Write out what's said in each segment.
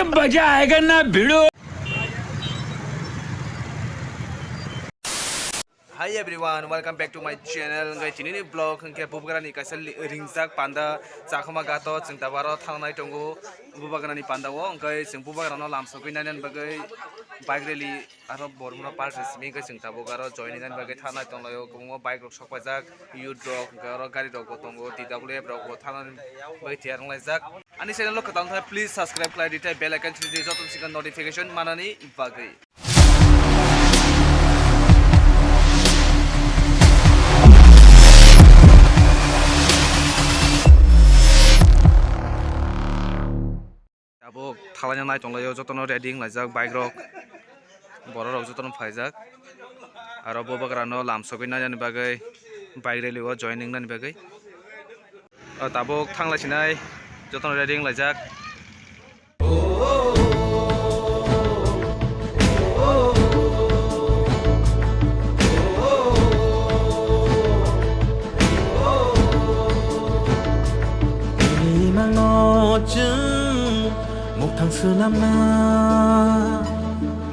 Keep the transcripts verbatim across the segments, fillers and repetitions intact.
मजा आएगा ना भिड़ो। Hi everyone, welcome back to my channel. Hwnkhe tinini vlog hwnkhe Bubagrani kaisa li-, ringjak panda Chakhuma Ghat o chwng tabaro thangnai tongo Bubagrani panda o. Hwnkhe chwng Bubagrano lamsogwi nainani bagwi bike rally aro Bormura Park se simi hwnkhe chwng tabuk aro join nani bagwi thangnai tonglaio. Kwbangma bike rok sokpaijak, youth rok, hwnkhe aro gari rok bo tongo, T W F rok bo thangnani bagwi tiyar wnglaijak. Ani channel o kwtal wngkha, please subscribe khlai di tei bell icon sidi joto ni swkang notification manani bagwi. Tabuk thalaina nai tonglaio, jotono ready wnglaijak bike rok, borok rok jotono phaijak, aro Bubagrano lamsogwi nainani bagwi bike rally o joining nani bagwi. O tabuk thanglaisinai, jotono ready wnglaijak. Imangno chwng muktang swnamna,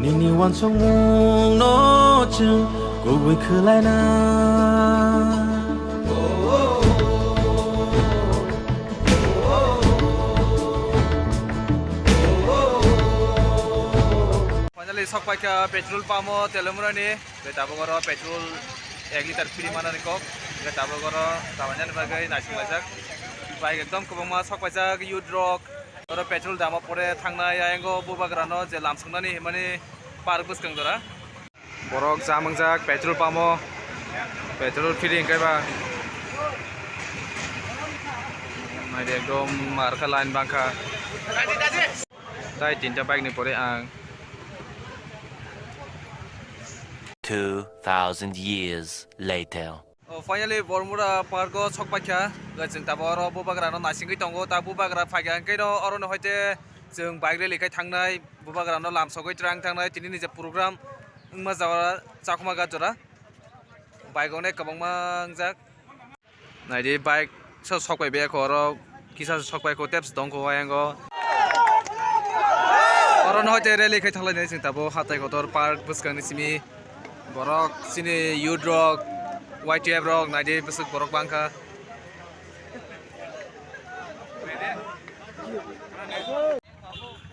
nini uansukmungno chwng kubui khwlaina. Finally, sok paikha petrol pump o Telemurani. Tei tabuk oro petrol ek liter free manani kok. Tei tabuk oro tabainani bagwi naisinglaijak. Bike ekdom kwbangma sok paijak, youth rok. Oro petrol dama pore thangnai, ayang o Bubagrano je lamsoknani himani park bwskang jora. Borok jam wngjak petrol pump o, petrol free hwnkhe ba. Naidi ekdom markha line bangkha. Tai tinta bike ni pore ang. Two thousand years later. O, finally, Bormura Park o sok paikha. Chwng tabuk oro Bubagrano naisingwi tongo. Ta Bubagra phaikha hwnkhe no oro no hoite chwng bike rally khai thangnai, Bubagrano lamsogwi twrang thangnai. Tini ni je program wngma jaga Chakhuma Ghat jora. Bike onek kwbangma wngjak. Naidi bike so sok pai bek oro. Kisa sok pai kho, tei tong kho ayang o. Oro no hoite rally khai thanglai nai chwng tabuk hatai kotor park bwskang ni simi borok chini youth rok, Y T F rok naidi bwswk borok bangkha.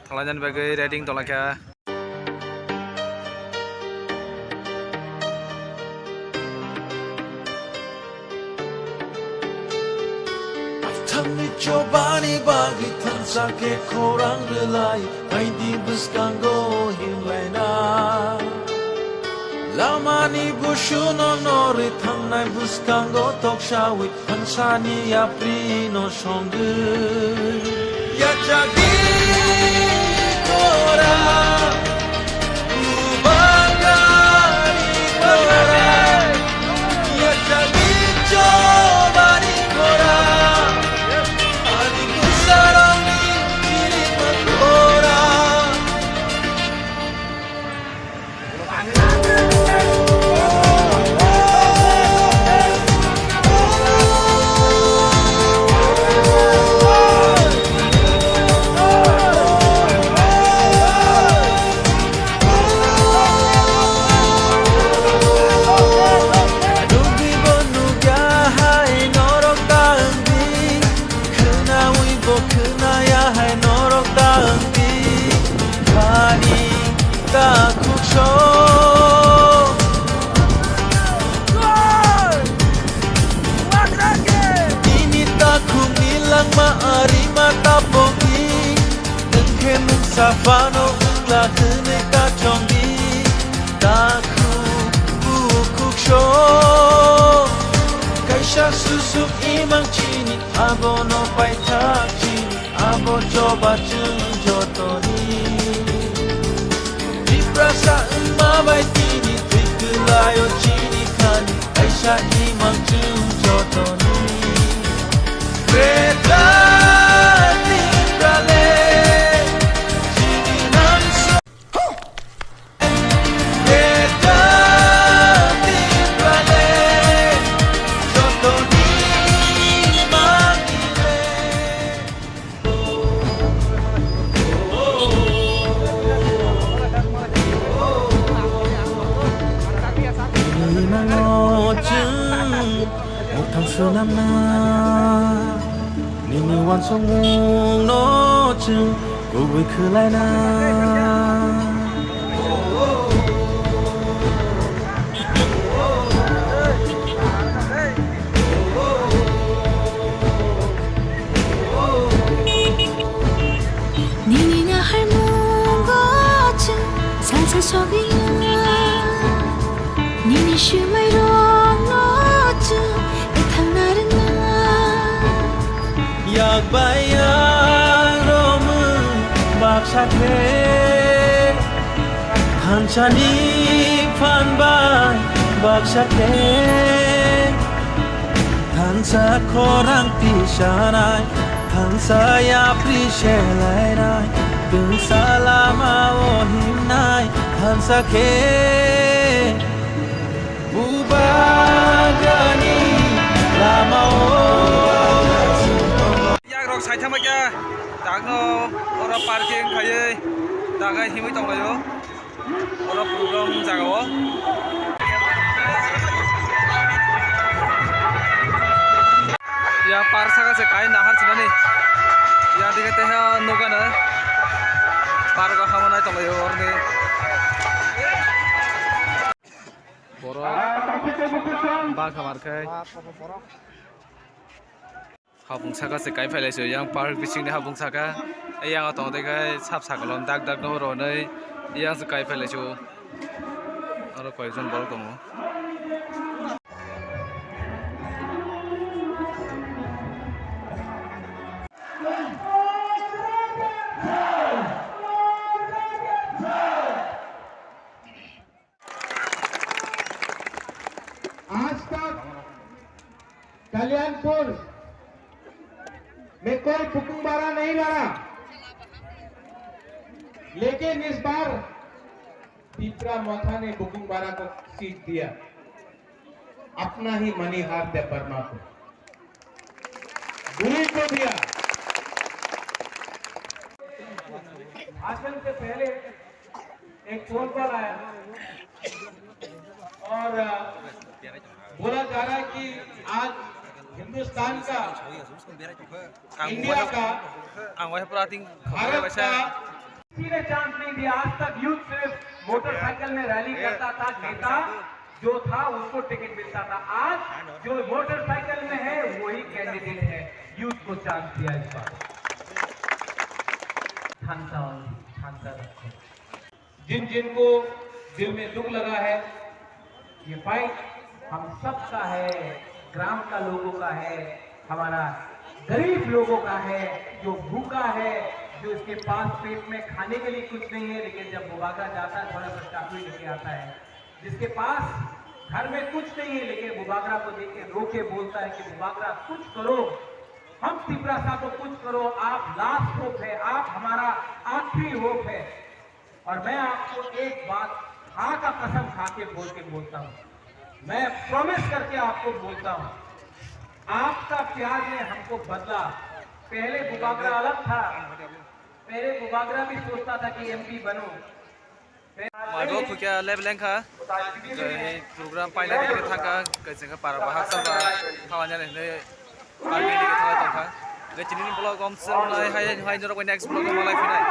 Thanglainani bagwi ready wng tonglaikha. Thangni chobani bagwi thansa khe khorang rwlai, baidi bwskango himlaina. Lamani busuno norwi thangnai bwskango toksawi thansani yaprino songwi. Yachagwi kora, ubagari kora, yachagwi chobani kora, ani kusaroni kirima kora. Khwnawi bo khwnaya hai norok ta wngdi, khani ta khukso. Nini takhukni langma arima ta pokdi, nwng khe mungsa phano wngla hwnwi ta chongdi. Takhuk bukhuk sok kaisa susuk imang chini, abono paithak chini, abo choba chwng jotoni. Tiprasa wngma bai tini thwi kwlaio chini khani, kaisa imang chwng jotoni. Greater Tipraland, chini nangso. Nini nango chwng muktang swnamna, nini uansukmungno chwng kubui khwlaina. Nini naharmungo chwng salsa sogwina. Nini swmairokno chwng ethangna rwna. Yak bai yak romwi baksa khe, thansani phan bai baksa khe. Thansa khorang tisanai, thansa yapri selainai, twngsa lama o himnai, thansa khe bubagani lama o. Yakrok saithama kya, takno oro parking khaiwi, tagai himwi tonglaio. Oro program jaga o. Ya park saka se kai nahar sinani. Ya dike teha nugana. Park o hama nai tonglaio orni. Borok bangkha mar khai. Habung saka se kai phailai se yang park bisingni habung saka. Yang tong de kai sap sakalon dak dak no ronai yang se kai phailai se. Aro koyekjon borok tongo. आज तक कल्याणपुर में कोई बुकुंग बारा नहीं लड़ा, लेकिन इस बार तिपरा मोथा ने बुकुंग बारा को सीट दिया, अपना ही मणिहार देबबर्मा को, गुरी को दिया। भाषण से पहले एक फोन कॉल आया और, अ, बोला जा रहा है कि आज हिंदुस्तान का, इंडिया का, भारत का किसी ने चांस नहीं दिया। आज तक यूथ सिर्फ मोटरसाइकिल में रैली करता था, नेता जो था उसको टिकट मिलता था। आज जो मोटरसाइकिल में है वही कैंडिडेट है, यूथ को चांस दिया इस बार। थांसा, थांसा रखो। जिन जिनको दिल में दुख लगा है, ये फाइट हम सबका है, ग्राम का लोगों का है, हमारा गरीब लोगों का है, जो भूखा है, जो इसके पास पेट में खाने के लिए कुछ नहीं है, लेकिन जब बुबागरा जाता है थोड़ा सा चाकू लेके आता है, जिसके पास घर में कुछ नहीं है लेकिन बुबागरा को देख के रो के बोलता है कि बुबागरा कुछ करो, हम तिपरासा को कुछ करो, आप लास्ट होप है, आप हमारा आखिरी होप है। और मैं आपको एक बात खा का कसम खा के बोल के बोलता हूँ, मैं प्रॉमिस करके आपको बोलता हूँ, आपका प्यार ने हमको बदला। पहले बुबागरा अलग था, पहले बुबागरा भी सोचता था कि एमपी बनूं। Mado phukya lab lengkha, tei program paina dikhe thangkha, kaisingkha para bahak saba, thawanya hinwi parking dikhe thangwi tongkha. Tei chini vlog om swngnai hai hai norok bai next vlog o malai phinai.